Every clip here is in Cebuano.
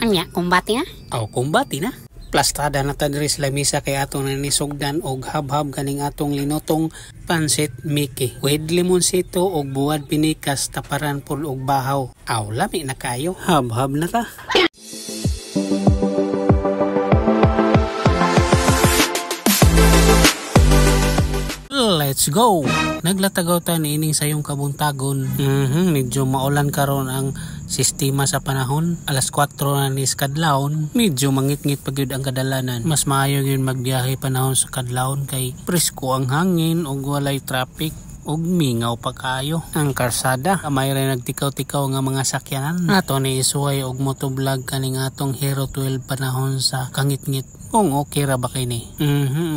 Anya, kumbati na? Aw, kumbati na. Plastada na ta diri sa lamisa kay atong nanisugdan og habhab kaning atong linutong pansit Mickey. With limonsito og buwad pinikas taparan pud og bahaw. Aw, lami na kayo. Habhab na ta. Let's go! Naglatagaw ta niining sayong kabuntagon. Medyo maulan karon ang sistema sa panahon. Alas 4 na ni kadlawon. Medyo mangitngit pa gyud ang kadalanan. Mas maayo gyud magbiyahe panahon sa kadlawon kay presko ang hangin ug walay traffic ug mingaw pa kayo ang karsada. May rin nagtikaw-tikaw nga mga sakyanan. Nato ni isuway og motovlog kaning atong Hero 12 panahon sa kangitngit. Kung okay ra ba kini?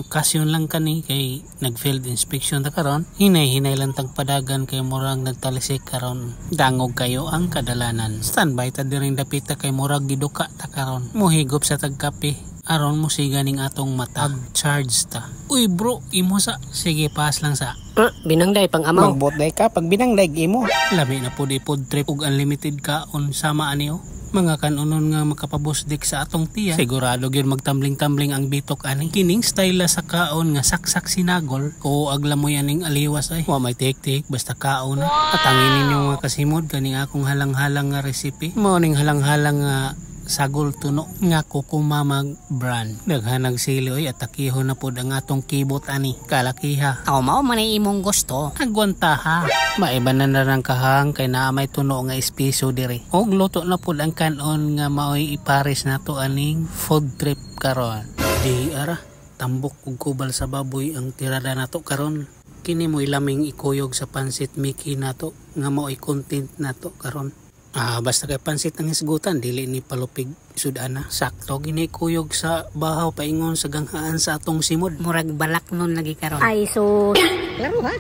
Kasyon lang kani kay nag-field inspection ta karon. Hinay-hinay lang tag padagan kay murag nagtalisik karon. Dangog kayo ang kadalanan. Standby ta diring dapita kay murag giduka ta karon. Muhigop sa tagkape aron musiga ning atong mata. Charge ta. Uy bro, imo sa. Sige, pass lang sa. Binangday pang amaw. Magbot day ka pag binangday imo. Lami na pud ipod trip ug unlimited kaon sama ani oh. Mga kanunon nga makapabusdik sa atong tiyan. Sigurado gyud magtambling-tambling ang bitok ani. Kining style sa kaon nga saksak sinagol. Ko aglamoy aning aliwas ay. Wa may tik-tik basta kaon na. Atangin ninyo mga kasimod kaning akong halang-halang nga recipe. Mao ning halang-halang nga sagol tuno nga kukumamag brand. Daghanag sili oy at takihon na pod ang atong kibot ani. Kalakiha. Aw, mao man ay imong gusto. Agwanta ha. Maiba na na kahang kay naa may tuno nga espiso diri. Og luto na pod ang kanon nga maoy ipares nato aning food trip karon. Di ara, tambok ug kubal sa baboy ang tirada nato karon. Kini mo'y laming ikuyog sa pansit Mickey nato nga maoy content nato karon. Basta kay pansit ang hisgutan, dili ni palupig sudana. Sakto ginikuyog sa bahaw paingon sa ganghaan sa atong simod. Murag balak nun lagi karon. Ay so laro ha.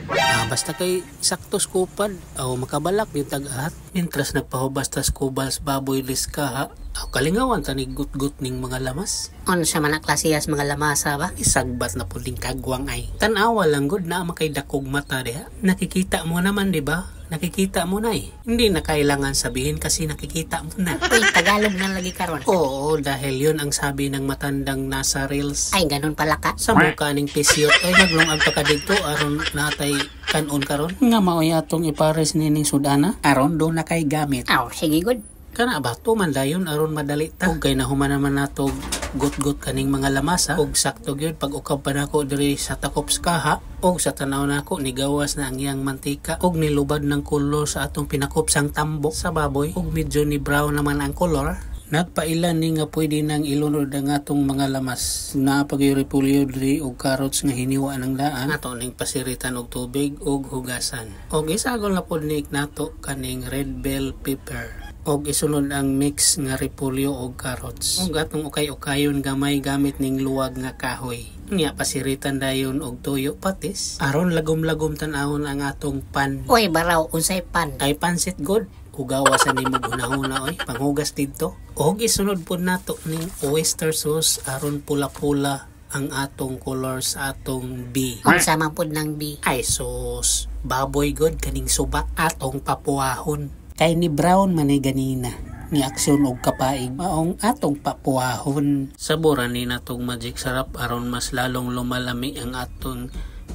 Basta kay sakto skupad aw makabalak yung tag-ahat. Mientras nagpahubas tas kubal sa baboy liskaha, aw kalingawan tanig gut-gut ning mga lamas. Unsa man ang klasiyas mga lamasa ba? Isagbat na pud ning kagwang ay. Tan-awa lang gud na makay dakog mata diha. Nakikita mo naman di ba? Nakikita mo na eh. Hindi na kailangan sabihin kasi nakikita mo na. Uy, Tagalog na lagi karon. Oo, dahil yun ang sabi ng matandang nasa reels. Ay, ganun pala ka. Sa mukha ning pisyot ay naglungag pa ka dito aron natay kanon karon. Nga maoy atong ipares nining sudana aron do na kay gamit. Aw, sige good. Kana ba tuman dayon aron madali ta. Ug kay nahuman naman nato gut-gut kaning mga lamasa ug sakto gyud pag ukab pa nako diri sa takop sa kaha ug sa tanaw nako nigawas na ang iyang mantika ug nilubad ng kolor sa atong pinakupsang tambok sa baboy ug medyo ni brown naman ang kolor. Nagpailan ni nga pwede nang ilunod ang atong mga lamas. Naa pa gyud repolyo diri og carrots nga hiniwa ng daan. Ato ning pasiritan og tubig ug hugasan. Og isagol na pod ni nato kaning red bell pepper. Og isunod ang mix nga repolyo og carrots. Og atong ukay-ukayon gamay gamit ning luwag nga kahoy. Nya pasiritan dayon og tuyo patis. Aron lagom-lagom tan-awon ang atong pan. Oy baraw, unsay pan? Ay pansit god. Hugawa sa nimo hunahuna oy, panghugas didto. Og isunod pod nato ning oyster sauce aron pula-pula ang atong color sa atong B. Unsa man pod nang B? Ay sus, baboy god kaning suba atong papuahon. Kay ni brown man ni ganina ni aksyon og kapaig maong atong papuahon. Saboran ni natong magic sarap aron mas lalong lumalami ang atong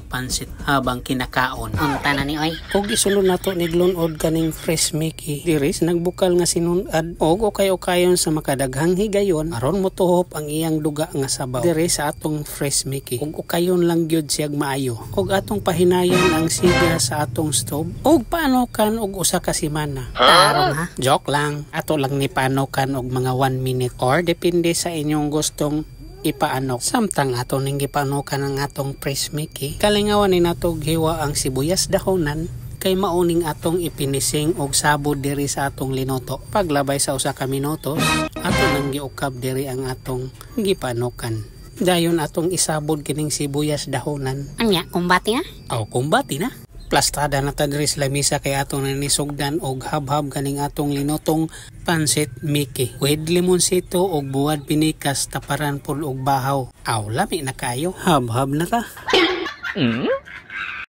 pansit habang kinakaon. Ang tanan ni oy. Og isulod nato ni glunod kaning fresh Mickey. Diri sa nagbukal nga sinunad og ukay-ukayon sa makadaghang higayon aron motuhop ang iyang duga nga sabaw. Diri sa atong fresh Mickey. Og ukayon lang gyud siyag maayo. Og atong pahinayon ang siga sa atong stove. Og paanokan og usa ka semana. Tarong ha. Joke lang. Ato lang ni paanokan og mga 1 minute or depende sa inyong gustong ipaanok. Samtang ato ning gipaanokan ang atong fresh Mickey, kalingawan ni natog hiwa ang sibuyas dahonan kay mauning atong ipinising og sabod diri sa atong linuto. Paglabay sa usa ka minuto, ato nang giukab diri ang atong gipaanokan. Dayon atong isabod kining sibuyas dahonan. Anya, kumbati na? Aw, kumbati na. Plastada na ta diri sa lamisa kay atong nanisugdan og habhab kaning atong linutong pansit Mickey. With limonsito og buwad pinikas taparan pud og bahaw. Aw, lami na kayo. Habhab na ta.